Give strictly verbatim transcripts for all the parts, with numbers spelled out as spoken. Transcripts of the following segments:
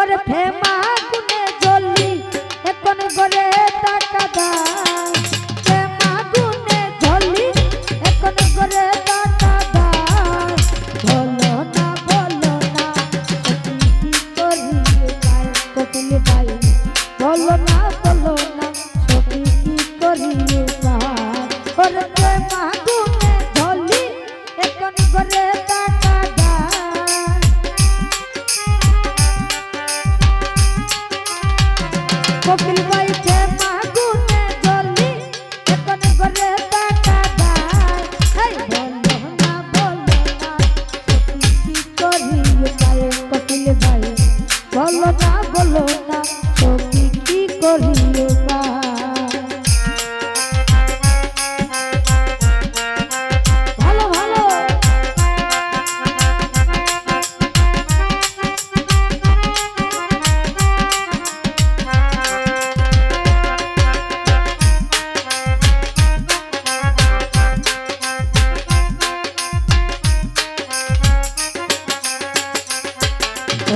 ওরে প্রেম আগুনে জ্বলি, এখন ঘরে টাকা দাও। প্রেম আগুনে জ্বলি, এখন ঘরে টাকা দাও। বলো না, বলো না, সখী কি করি উপায়? কপিল ভাই, বলো না, বলো না, সখী কি করি উপায়? ওরে প্রেম আগুনে জ্বলি, এখন ঘরে টাকা দাও। কপিল ভাই, প্রেম আগুনে জ্বলি, এখন ঘরে টাকা দাও। এই বলো না, বলো না, সখী কি করি উপায়? কপিল ভাই, বলো না, বলো না, সখী কি করি উপায়? ভালো, ভালো।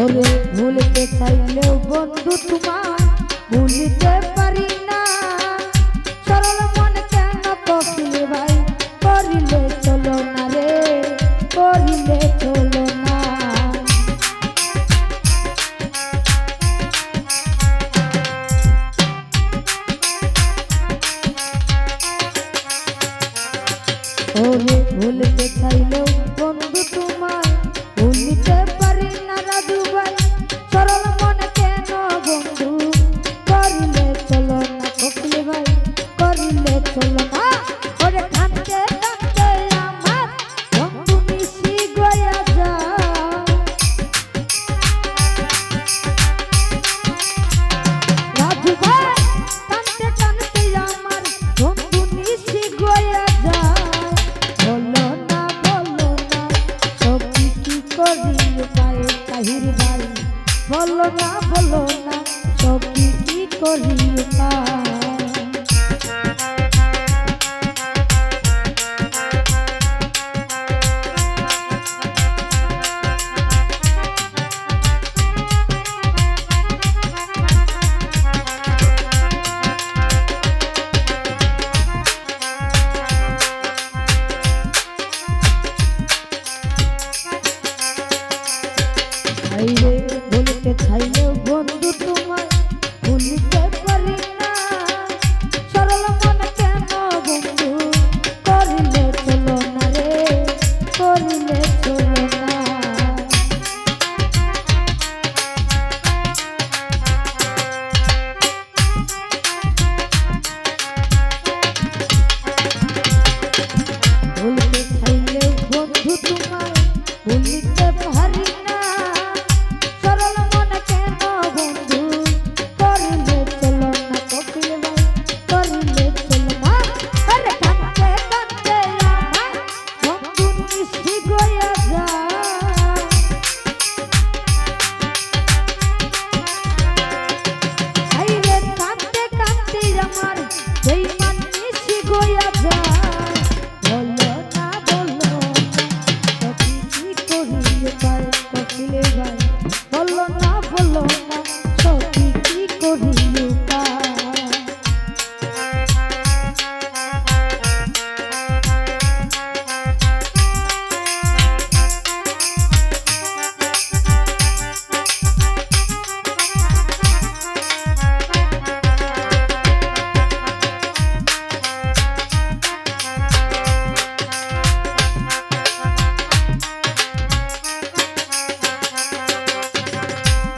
ওরে ভুলতে চাইলেও বন্ধু তোমায় ভুলিতে পারি না। সরল মন কেন কপিল ভাই করিলে চলো না রে, করিলে চলো না। ওরে ভুলতে চাইলেও বন্ধু তোমায় ভুলিতে পারি না রাজু ভাই। সরল মন কেন বন্ধু করিলে চলো না কপিল ভাই, করিলে চলো না। ওরে কানতে কানতে আমার বন্ধু নিশি গয়া যায়। রাজু ভাই, কানতে কানতে আমার বন্ধু নিশি গয়া যায়। বলো না, বলো না, সখী কি করি উপায়? তাহির ভাই, বলো না, বলো না, সখী কি করি উপায়? হায়রে, ভুলতে চাইলেও বন্ধু তোমায় ভুলিতে পারি না। সরল মন কেন বন্ধু করিলে চলো না রে, করিলে চলো না। ভুলতে চাইলেও বন্ধু তোমায় ভুলিতে পারি না। সরল মন কেন বন্ধু করিলে চলো না কপিল ভাই, করিলে চলো না। আরে কানতে কানতে আমার বন্ধু নিশি গয়া যায়। হায়রে কানতে কানতে আমার বেইমান নিশি গয়া যায়। বলো না, বলো না, সখী কি করি উপায়? কপিল ভাই, বলো না, বলো না, সখী কি করি উপায়?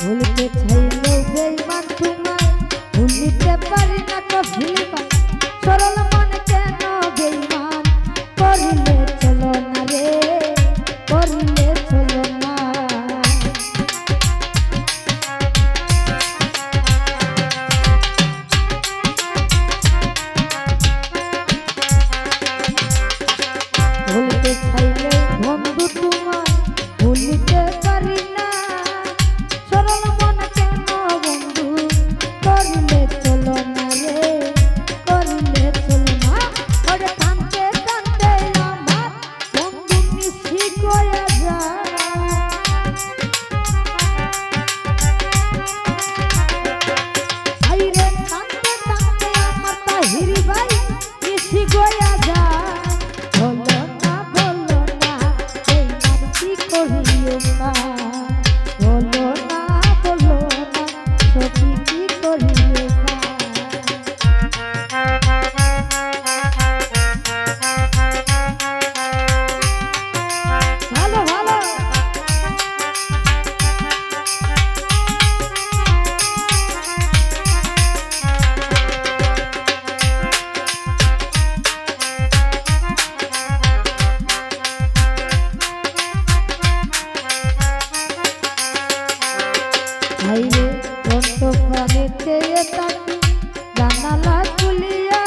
ভুলতে হায়রে, অন্তঃপ্রাণে চেয়ে থাকি জানালা খুলিয়া,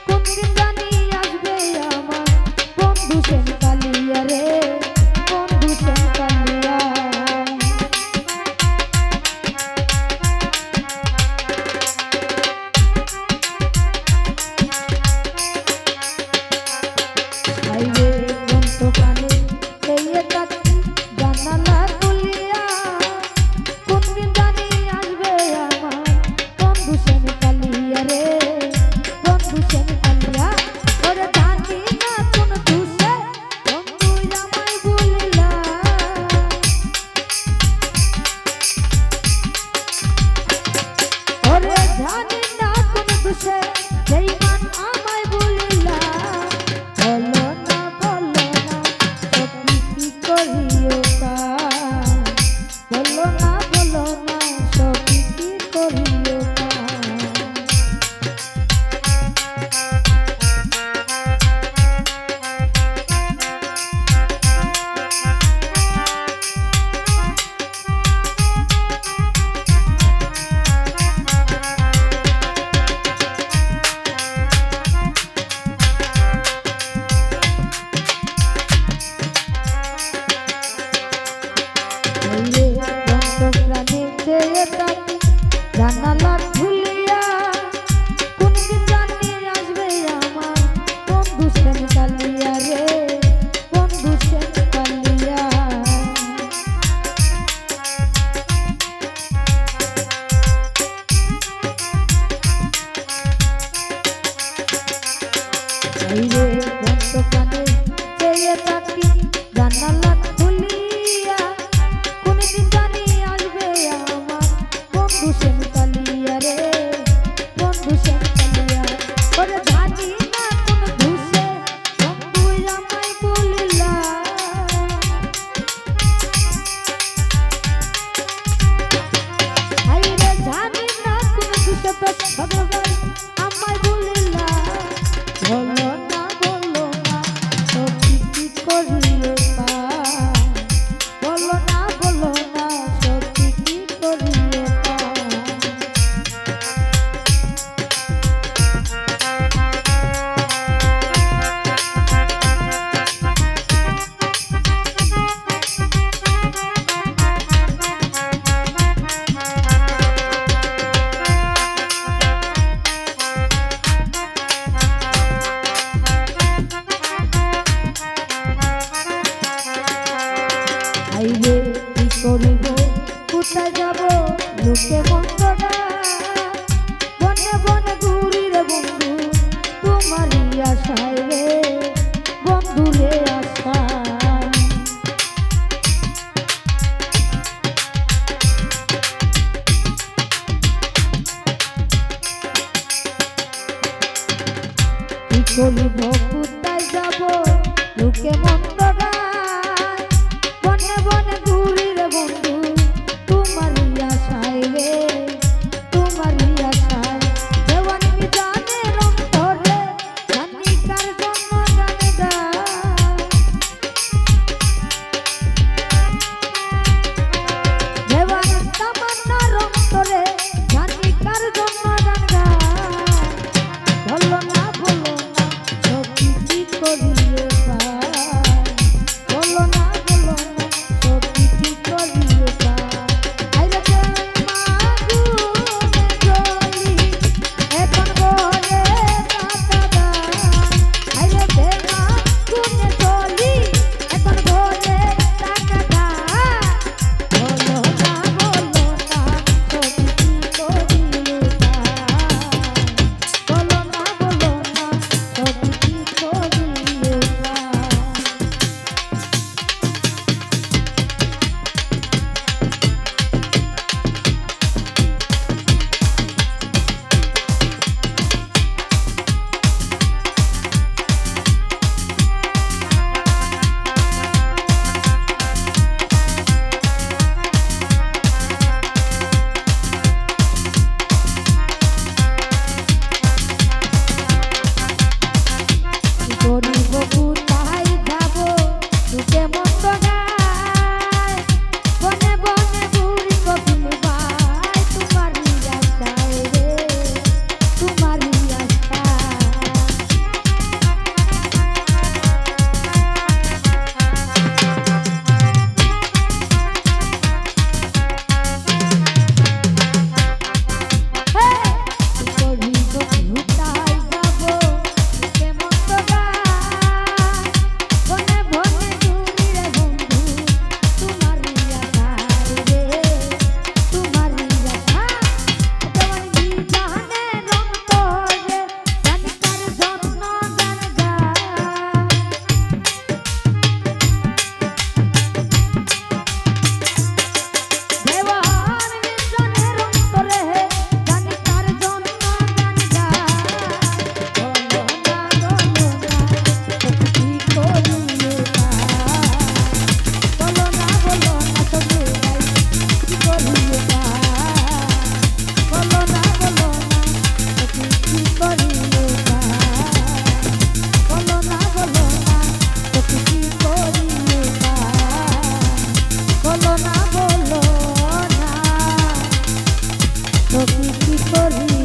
কোন দিন জানি আসবে আমার বন্ধু সেন কালিয়া রে, বন্ধু সেন কালিয়া। হায়রে, অন্তঃপ্রাণে চেয়ে থাকি জানালা খুলিয়া, কোন দিন জানি আসবে আমার বন্ধু সেন কালিয়া রে, বন্ধু সেন কালিয়া। ওরে জানি না কোন দোষে বন্ধু আমায় ভুলিলা। ওরে জানি না কোন দোষে বেঈমান আমায় ভুলিলা। বলো না, বলো না, সখী কি করিও তা? বলো না, বলো না, সখী কি করিও তা? হায়রে, অন্তঃপ্রাণে চেয়ে থাকি জানালা খুলিয়া, কোন দিন জানি আসবে আমার বন্ধু সেন কালিয়া রে, বন্ধু সেন কালিয়া। হায়রে, অন্তঃপ্রাণে চেয়ে থাকি জানালা খুলিয়া, কোন দিন জানি আসবে আমার বন্ধু সেন কালিয়া রে, বন্ধু সেন কালিয়া। ওরে জানি না কোন দোষে বন্ধু আমায় ভুলিলা। হায়রে, জানি না কোন দোষে তোর ছোট ভাই আমায় ভুলিলা। বলো না, বলো না, সখী কি করিও তা? বলো না, বলো না, সখী কি করিও তা? হায়রে, কি করিব, কোথায় যাব, লোকে মন্দ ডাক। বনে বনে ঘুরি রে বন্ধু, তোমারই আশায় রে, বন্ধু রে আশায়। কি করিব, কোথায় যাব, লোকে মন্দ ডাক। বনে বনে ঘুরি রে বন্ধু, তোমারই আশায় রে, তোমারই আশায়। দেওয়ান মিজানের অন্তরে জানি কার জন্য গান গায়। দেওয়ান তামান্নার অন্তরে জানি কার জন্য গান গায়। বলো না, বলো না, সখী কি করিও তা? সখী কি করি